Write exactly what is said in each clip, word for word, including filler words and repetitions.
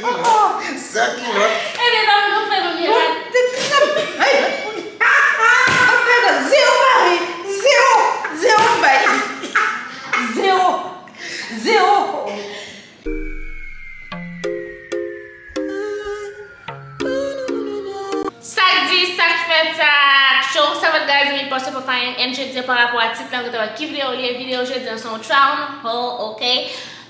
San kilòt. Ebyen, pa vin fè nou byen la. Ay, ay, ay, zewo, mari. Zewo. Zewo, m bay. Zewo. Zewo. Sa k di, sa k fèt, sa k cho. Sa fèt, guys, mi poste pou Fayen and jodi an pa rapò a tit lan, nou te wè ki videyo li ye. Videyo jodi an se yon town hall, ok?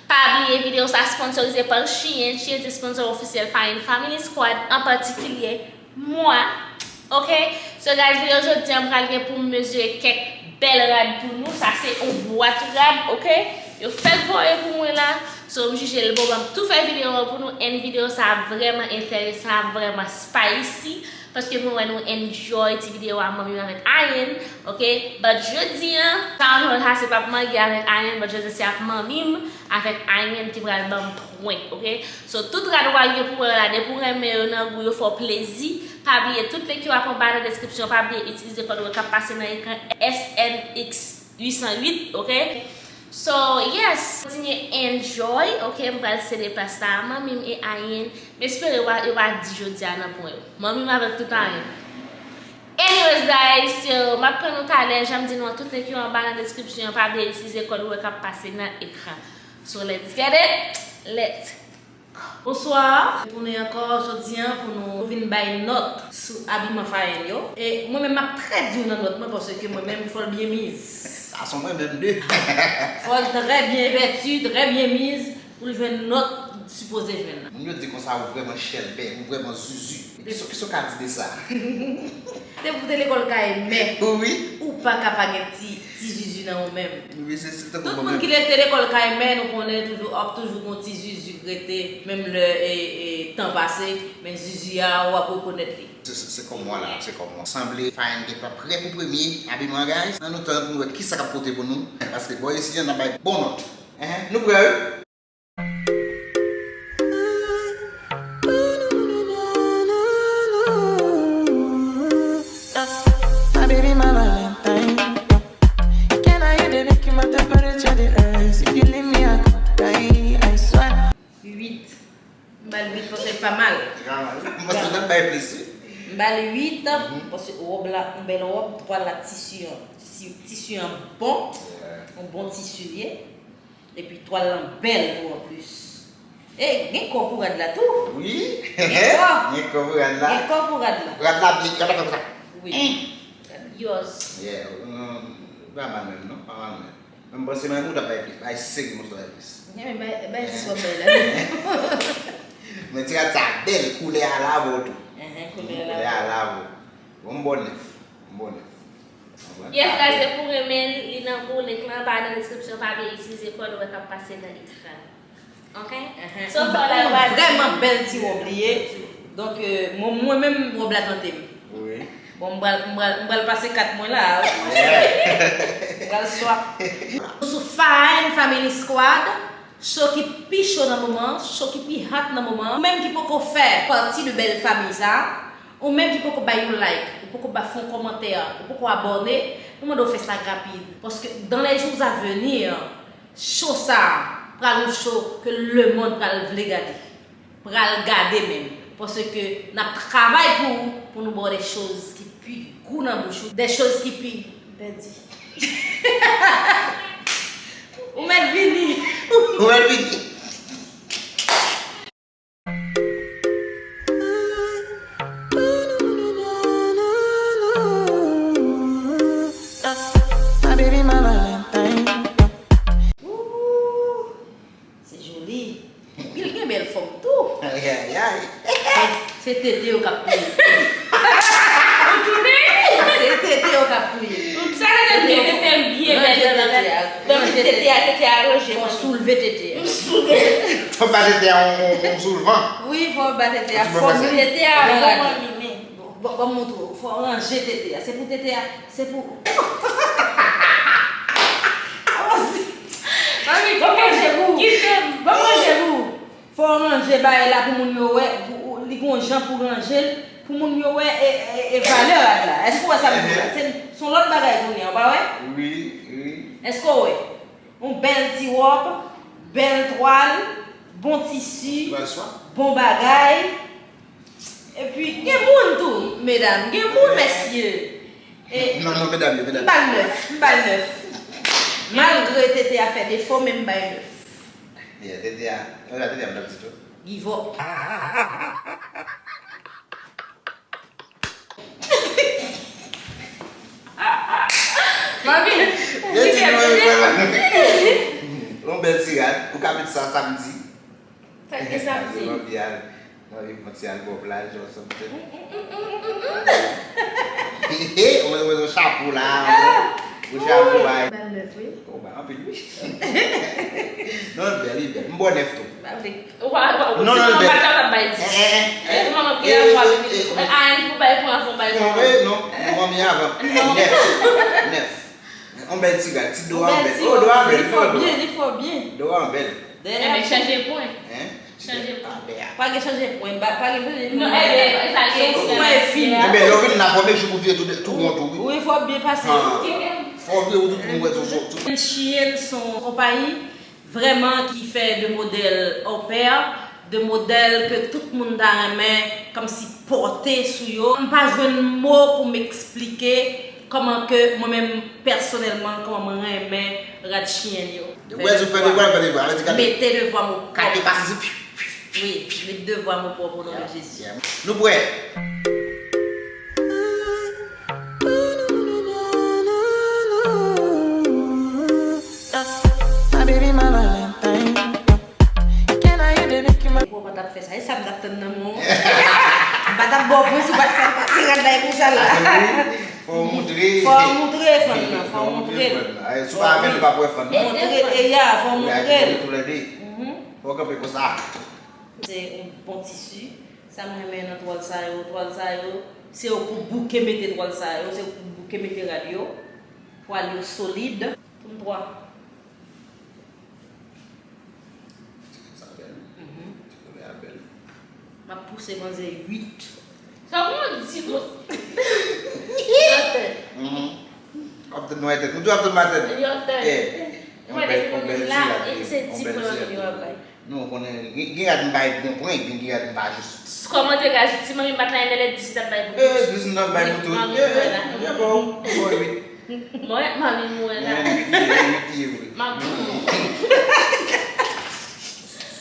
Pa bliye videyo sa sponsorize pa Shein. Shein se sponsor ofisyèl Fayen Family Squad, an patikilye mwen. Ok? So guys, videyo jodi an pral gen pou m mezire kèk bèl rad pou nou. Sa se yon bwat rad, ok? Yo fèk voye pou mwen la. So m jije l bon, ban m tou fè videyo an pou nou. And videyo sa vrèman enteresan, vrèman spicy. Paske mwen wè nou enjoy ti videyo a manmi m avèk Ayen, ok? But jodi an, town hall sa se p ap Mangi avèk Ayen, but jodi an se ap manmi m avèk Ayen ki pral ban m prank, ok? So, tout rad ou pral gen pou wè yo la, depi w renmen yo nan gou, yo fè w plezi, pa bliye tout link yo ap anba nan deskripsyon, pa bliye itilize kòd ou k ap pase nan ekran S N X uit san uit, ok? So, yes, kontinye enjoy, ok? M pral sede plas la a manmi m e Ayen. M espere yo pa, yo pa di jodi a nan pwen yo. Manmi m avèk tout Ayen. Anyways, guys, so, m ap pran nou talè, jan m di nou an, tout link yo anba nan deskripsyon an, pa bliye itilize kòd ou wè k ap pase nan ekran. So, let's get it. Let's Bonswa. Retounen ankò jodi an pou nou vin bay nòt sou abiman Fayen yo. E mwen menm m ap trè di w nan nòt mwen paske mwen menm fò l byen miz. Sa se mwen menm de. Fò l trè byen vèti, trè byen miz pou l jwenn nòt li sipoze jwenn nan. Moun yo di konsa ou vrèman chèlbè, ou vrèman zuzu. Kisa, kisa w ka di de sa? Depi w te lekòl kay mè, wi, ou pa ka pa gen ti, ti zuzu nan ou menm. Wi, se, se tankou mwen menm. Tout moun ki rete lekòl kay mè, nou konnen toujou, ap toujou gon ti zuzu k rete, menm lè, e, e, tan pase, men zuzu a, w ap rekonèt li. Se, se, se kòm mwen la, se kòm mwen. Sanble Fayen gentan prè pou premye abiman, guys. Ann nou tann pou nou wè kisa k ap pote pou nou. Paske bò isi an, n ap bay bon nòt. Enhen, nou prè, wi? My baby, my Valentine. Can I hear the lick in my temperature, the earth? If you leave me, I could die, I swear. Uit. M ba l uit paske l pa mal. Li pa mal. Paske w t ap bay plis, wi. M ba l uit, paske wòb la, yon bèl wòb, twal la, tisi an, tisi, tisi an bon, yon bon tisi li ye. Epi twal lan bèl tou anplis. E, gen kò pou rad la tou. Wi. Gen kò. Gen kò pou rad la. Gen kò pou rad la. Rad la byen, rad la fè konsa. Wi. Yòz. Yeah, um, pa mal menm, non? Pa mal menm. Men m panse menm ou t ap bay plis. Bay senk, mwen t ap bay plis. Gen, men bay, bay dis wòb bay la. Men ti rad sa bèl, koulè a lave w tou. Enhen, koulè a lave w. Koulè a lave w. Bon, m bò nèf. M bò nèf. Yes, guys, se pou renmen l, li nan gou, link lan anba nan deskripsyon, pa bliye itilize kòd ou wè k ap pase nan ekran. Ok? So far la, yo pa di. Vrèman bèl ti wòb li ye. Donk, euh, mwen, mwen menm, wòb la tante m. Wi. Bon, m pral, m pral, m pral pase kat mwen la, wi. M pral swap. Sou Fine Family Squad, show ki pi cho nan moman an, show ki pi hot nan moman an. Ou menm ki poko fè pati de bèl fanmi sa, ou menm ki poko bay yon like, ou poko ba fè yon kòmantè, ou poko abòne, nou mande w fè sa rapid. Paske dans les jours à venir, show sa a pral yon show ke lemonn pral vle gade. Pral gade menm. Paske n ap travay pou ou, pou nou ba w de choz ki pi gou nan bouch ou, de choz ki pi, m pèdi. Ou mèt vini. Ou mèt vini. My baby, my Valentine. Ooh, c'est joli. Li gen bèl fòm tou. Ay, ay, ay. Se tete yo k ap touye. Ou tounen? Se tete yo k ap touye. Sa vle di tete m byen bèl nan tete a. Ranje tete a, tete a ranje. Fò soulve tete a. M soulve. Fò ba tete a yon, yon, yon soulvan. Wi, fò ba tete a fòm li. Tete a bon manmi men. Bon, bon, ban m montre w. Fò ranje tete a. Se pou tete a. Se pou. Mami, ban m ranje pou ou. Kite m. Ban m ranje pou ou. Fò w ranje bagay la pou moun yo wè, pou, li gon jan pou ranje l, pou moun yo wè e, e, e valè rad la. Èske w wè sa m di la? Se, se yon lòt bagay kounye a, w pa wè? Wi, wi. Èske w wè? Yon bèl ti wòb, bèl twal, Bon tisi, bon bagay. Epi gen moun tou, medam, gen moun, mesye. E, non, non, medam yo, medam yo. M ba l nèf, m ba l nèf. Malgre tete a fè defo, men m ba l nèf. Yeah, tete a, tete a, medam, se tou. Give up. Manmi, yon bèl ti rad, ou ka met sa samdi. Sa k gen samdi? Manmi al, manmi fon ti al bò plaj or something. Ou mwen yon chapo la, yon chapo bay. Ban nèf, wi. Ou bay anpil, wi. Non, l bèl, li bèl. M ba w nèf tou. Ou pa, ou pa, ou pa, non, non, ou pa kapab bay dis. Eh, eh, eh. Eh, kòman m ap gen la pou a, pou bay pou avan, bay pou avan. Non, non, non, men avan. Nèf. Nèf. On bèl ti gad, ti do a bèl. Oh, do a bèl, li fò byen, li fò byen. Do a bèl. Ebyen, chanje pwen. Hein? Chanje pwen. Pa gen chanje pwen, pa gen chanje pwen. Non, ebyen, e sa, se fini. Ebyen, lè w vin la, fò byen jou pou vire tou, tou won tou, wi. Wi, fò byen pase. Fò vire ou tou, tou won tou, tou. Shein se yon konpayi vrèman ki fè de modèl au pair, de modèl ke tout moun ta renmen kòmsi pòte sou yo. M pa jwenn mo pou m eksplike kòman ke mwen menm pèsonèlman, kòman mwen renmen rad Shein yo. Fè devwa, fè devwa, mete devwa m o pwòp. Wi, met devwa m o pwòp o non de Jezi. Nou prè? My baby, my Valentine. Can I hear the Nicki Minaj? Ou pa t ap fè sa. E sa m t ap tann nan men w. M pa t ap ba w pwen si w pa t fè l pase rad la e konsa la. Fò w montre. Fò w montre fanm nan, fò w montre l. Si w pa avè l, ou p ap wè fanm nan. Montre, e ya, fò w montre l. Toulède. Fò w kanpe konsa. Se yon bon tisi. Sa m renmen nan twal sa yo, twal sa yo, se yo pou bouke mete twal sa yo, se yo pou bouke mete rad yo. Twal yo solid. Pou m twa. Sa bèl. Mhm. Ti koulè a bèl. M ap pouse manzè uit. Sa pou mwen di konsa? Yon tèt. Mhm. W ap tann yon tèt. Nou tou ap tann yon tèt. Yon tèt. Eh, yon bèl, yon bèl ti rad. Se ti pran yo ap bay. Non, ou konnen, gen, gen rad m bay bon pwen, gen, gen rad m pa jis. Kòmante, guys, si manmi m pa t la, lè dis m t ap bay pou tout. Eh, dis m t ap bay pou tout. Manmi m wè la. Eh, eh, bon, bon, wi. Mwen, manmi m wè la. Eh, uit li ye, uit li ye vre. M ap pou ou.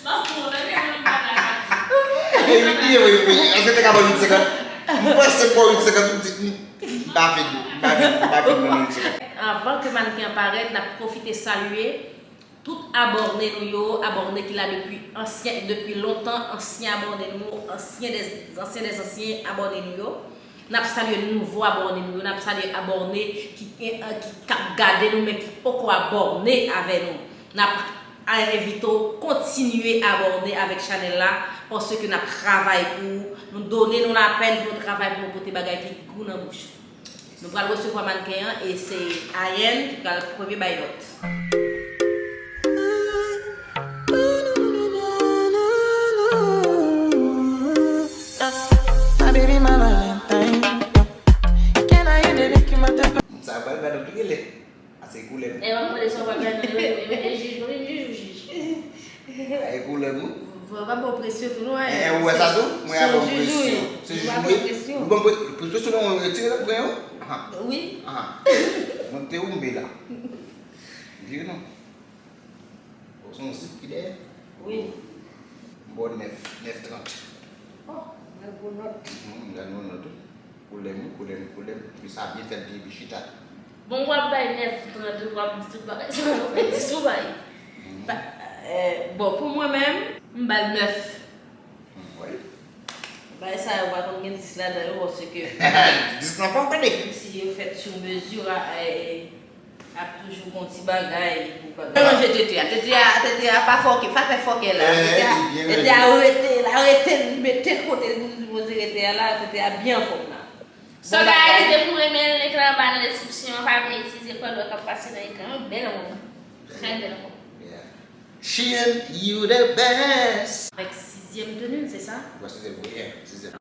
M ap pou ou, men gen moun pa la. Eh, uit li ye vre, wi. Èske te ka ban m uit senkant? M panse m ba w uit senkant, m di, m, m pa vin, m pa vin, m pa vin ban m uit senkant. Anvan ke mannken an parèt, n ap pwofite salye tout abòne nou yo, abòne ki la depi ansyen, depi lontan, ansyen abòne nou yo, ansyen dè, ansyen dè ansyen abòne nou yo. N ap salye nouvo abòne nou yo, n ap salye abòne ki, ki, k ap gade nou, men ki poko abòne avè nou. N ap envite w kontinye abòne avèk chanèl la, paske n ap travay pou ou. Nou done nou lapèn pou nou travay, pou nou pote bagay ki gou nan bouch ou. Nou pral resevwa mannken an e se Ayen ki pral premye bay nòt. My baby, my Valentine. Can I hear the Nicki Minaj? Moun sa yo pral gade w tou genlè. Ase koulè m. E w ap mande sa w pral gade nan, e jij, mwen menm jij ou jij. Ay, koulè m wi. Fò pa ba w presyon tou non. Eh, ou wè sa tou? Mwen ap ba w presyon. Se jij ou ye. Ou ban m pre-, presyon non, retire nan pran yo. Aha. Wi. Aha. Mwen te oumbe la. Vire non. Ou se yon zip ki dèyè? Wi. M ba w nèf, nèf trant. Oh, mwen gwo nòt. Mhm, m gade yon nòt tou. Koulè m, koulè m, koulè m. Epi sa byen fèt, byen, byen chita. Bon, w ap bay nèf trant, w ap di tout bagay sa yo, men dis ou bay. Ba, eh, bon, pou mwen menm, m ba l nèf. Wi. Bagay sa yo pa konn gen dis ladan yo, paske dis nan fòm, tande. Menm si yo fèt sou mezi, a, eh, ap toujou gon ti bagay pou bagay. Ranje tete a. Tete a, tete a pa fòkè, pa fè fòkè la. Tete a, tete a rete la, rete l, mete l kote l sipoze rete a la, tete a byen anfòm la. So guys, depi w renmen l, link lan anba nan deskripsyon an, pa bliye itilize kòd ou k ap pase nan ekran an, bèl wòb. Trè bèl wòb. Shein, you the best. Avèk sizyèm teni, se sa? Wi, sizyèm, wi, yeah, sizyèm.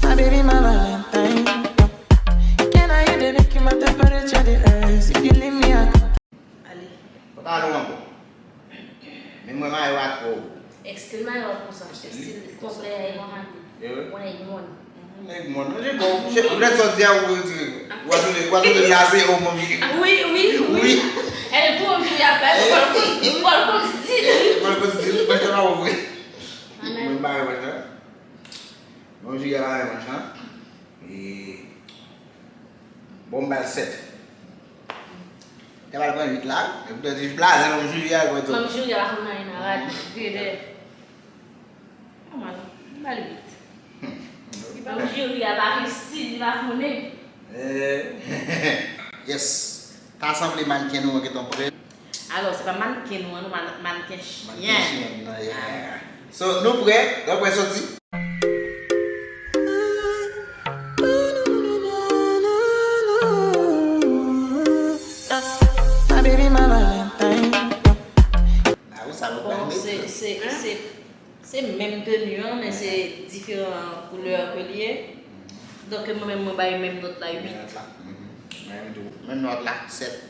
My baby, my Valentine. Can I hear the Nicki But the furniture, the earth, if you leave me, I could. Ale. Ou pa lwen ankò. Men mwen mayo a twò wo. Estil mayo a konsa. Estil konplè a e mòn. E wi. Mwen e mòn. Nèg mòn. Mwen se bon. Ou lè sòti a ou retire. Ou a sòti, ou a sòti la se o mwen. Wi, wi, wi. Wi. E pou yon jou y ap bay, ou pral konn, ou pral konn stil. Mwen konn stil, mwen se pa ou vre. Mwen mayo mwen sa. Bon jou a mayo mwen sa. E bon m ba l sèt. Te pral pran uit la, epi te di blaze nan jou a mwen tou. Manm juri a pa konn anyen nan rad. Vye dèyè. Nòmal, m ba l uit. Manm juri a pa gen stil, li pa konnen. Eh, yes. Ta sanble mannequin nou an gentan prè. Alò, se pa mannequin nou an, nou man- mannequin Mannequin chyen. chyen nan, yeah. So, nou prè, nou prè soti. My baby, my Valentine. Ah, ou sa nou Bon, pral se met. se se se menm teni an, men se diferan koulè ke li ye. Donk mwen menm mwen bay menm nòt la uit. Menm nòt la, sèt.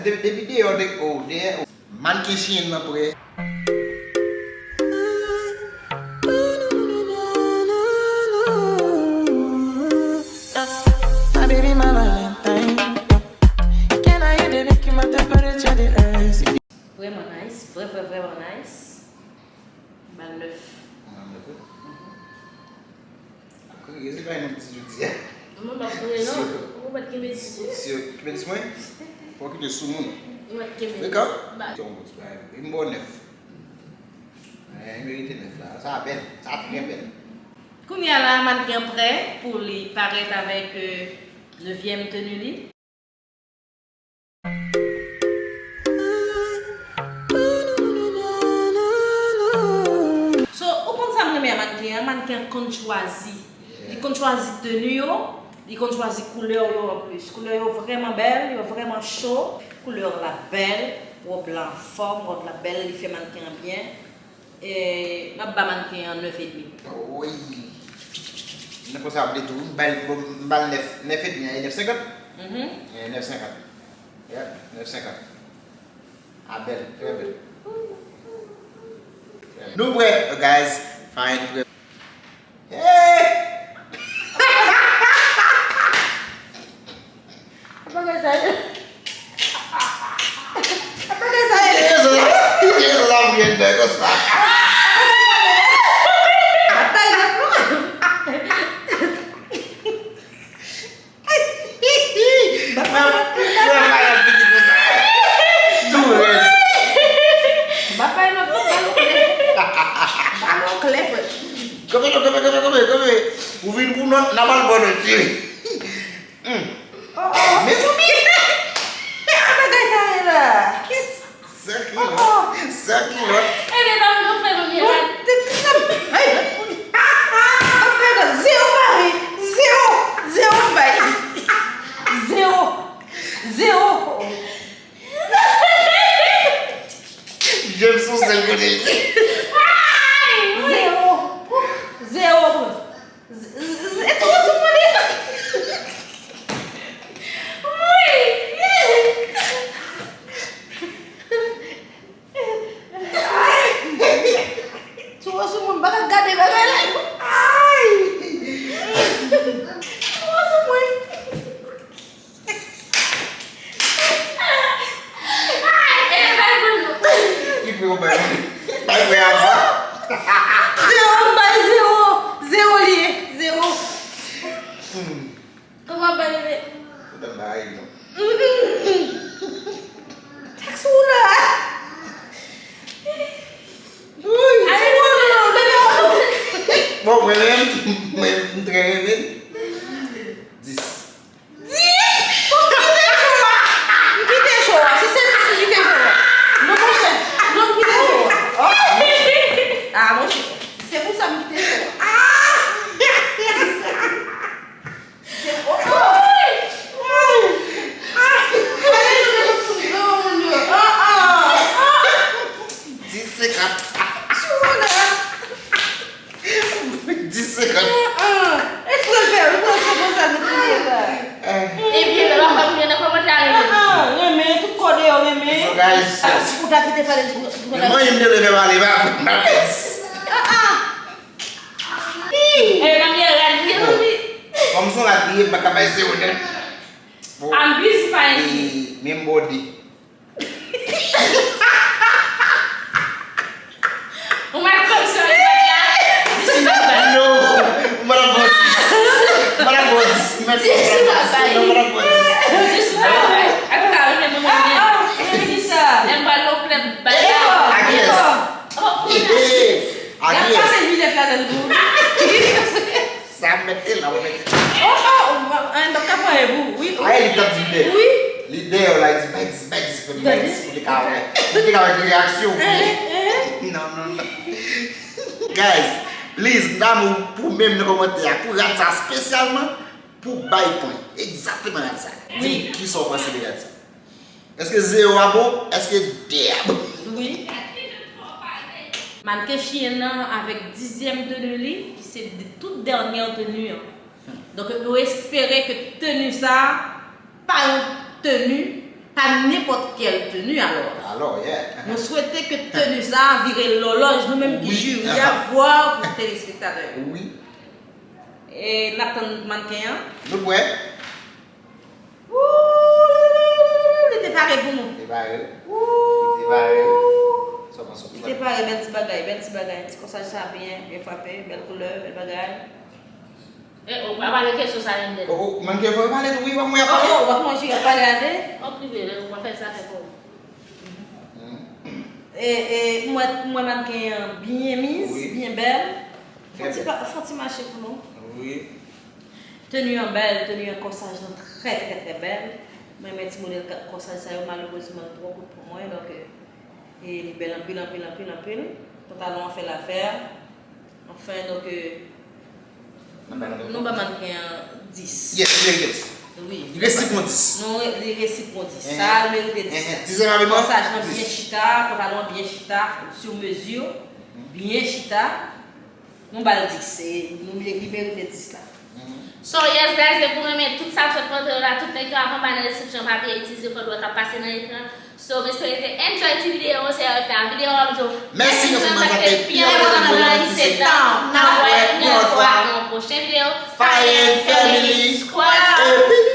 Depi deyò de o, deyò o. Mannequin chyen nan prè. My baby, my Valentine. Can I hear the Nicki, my temperature, the earth? Vrèman nice, vrè vrè vrèman nice. M ba l nèf. Kriye, se pa yon ti jodi a. Mwen pa konnen non. Ou pa t kenbe dis ou. Si yo kenbe dis mwen, fò kite sou moun. Ou pa t kenbe. Frekan? Yon bon ti bagay. M ba w nèf. Eh, merite nèf la. Sa bèl. Sa trè bèl. Kounye a la, mannequin an prè pou li parèt avèk euh, nevyèm teni li. So, ou konn sa m renmen a mannequin an? Mannequin an konn chwazi. Li konn chwazi teni yo, li konn chwazi koulè yo anplis. Koulè yo vrèman bèl, yo vrèman cho. Koulè la bèl, wòb la anfòm, wòb la bèl, li fè mannequin an byen. E m ap ba mannequin an nèf edmi. Wi. Nan konsa ap de tou. M ba l, m ba l nèf, nèf edmi a, e nèf senkant. Mhm. E nèf senkant. Yeah, nèf senkant. A bèl, trè bèl. Nou prè, guys. Fine, prè. Hey! Apa guys, saya? Apa guys, saya? Kisa sa vyen dèyè konsa? Apa guys? Mwen pa yon figi konsa. Tou rèd. Bapay nan fè balon klè. Balon klè, frè. Kanpe non, kanpe, kanpe, kanpe, kanpe. Ou vin pou nòt, n ap al ba w nòt, cheri. Hmm. Oh, oh. Mezanmi. Apa guys, saya la? Sa ki lòt? Sa ki lòt? Ebyen, pa nou fè nou mirak. Zero pare. Zero. Zero bay. Zero. Zero. James sou sèl kote l ye. Zero. Zero. Z- z- z- Tou sou mwen li. Tou sou mwen, m pa ka gade bagay la. Tou sou mwen. Ki prè w bay mwen? Bay prè avan. Zero, m bay zero. Zero li ye. Zero. Kòman bay bebe? Ou dam bay non. Tèks ou la. Bon, mwen menm, mwen m trè renmen. Dis. Dis! Bon, m kite cho a. M kite cho a. Si se dis, m kite cho a. Non, monchè. Non, m kite cho a. Oh! Ah, monchè. Se pou sa m kite cho a. Ah! Se, oh, oh! Guys, ou ta kite fale di. Men mwen, m te leve m ale, pa. Ah, ah. Ey, manmi, rad li, manmi. Kòm se yon rad li ye, m pa ka bay se onè. I'm busy finding. Menm body. Ou mèt kòm se yon bag la. Dis nou bag. No, ou pa t ap bon dis. Ou pa t ap bon dis. Ou mèt kòm se yon bag. Non, ou pa t ap bon dis. Dis nou bag. Atouka, wi, men mwen, mwen, men. Ki sa? Lè m pral lòk lè bag la. A kiyès? Oh, a kiyès? Sa mete la, ou mete. Oh, oh, oh, an, donk, ka fè pou, wi. Aye, li t ap di lide. Wi. Lide yo la, di bay dis, bay dis, bay dis, pou li ka wè. Pou li ka wè ki reyaksyon. Eh, eh. Non, non, non. Guys, please, n damou pou menm nan kòmantè a, pou rad sa espesyalman, pou bay pwen. Egzakteman rad sa. Di m kisa w panse de rad sa. Èske zewo a bon? Èske de a bon? Wi. Mannken chyen nan avèk dizyèm teni li, ki se de- tout dènyè teni an. Donk, nou espere ke teni sa a pa yon teni, pa nenpòt kèl teni, alò. Alò, yeah. Nou swete ke teni sa a vire lòlòj, nou menm ki jiri a, vwa pou telespektatè yo. Wi. E n ap tann mannken an. Nou prè? Ooh, li te pare pou nou. Li te pare. Li te pare. Ooh. Sa w panse? Li te pare, bèl ti bagay, bèl ti bagay. Ti kòsaj sa byen, byen frape, bèl koulè, bèl bagay. E, ou pa pale kesyon sa Lendèl. Oh, oh, mannken fò yo pale tou, wi, pa mwen ap pale. Oh, oh, w ap manje, w ap pale a de. An prive, lè ou pa fè sa, fè pou ou. E, e, m wè, m wè mannken an byen miz, wi, byen bèl. Fè ti pa- fè ti mache pou nou. Wi. Teni an bèl, teni an kòsaj lan trè, trè, trè bèl. Mwen renmen ti modèl ka- kòsaj sa yo, malerezman, li twò kout pou mwen, donk, e, e li bèl anpil, anpil, anpil, anpil. Pantalon an fè lafè. Anfen, donk, e, nou ba mannken an dis. Yes, li merite dis. Wi. Li resi pou dis. Non, li resi pou dis. Sa, li merite dis. Dizyèm abiman, kòsaj lan byen chita, pantalon an byen chita, sur mesure, byen chita. Nou ba l dis, e nou, li merite dis la. So, yes, guys, depi w renmen tout sa m sot montre w la, tout link yo ap anba nan description, pa bliye itilize kòd w k ap pase nan ekran. So, m espere w te enjoy ti videyo, se F F a videyo a, m di w mèsi, nou fè mwen tande pi anpil nan la vi se tan. N ap wè yon lòt fwa nan yon pwochen videyo. Fire and Family Squad.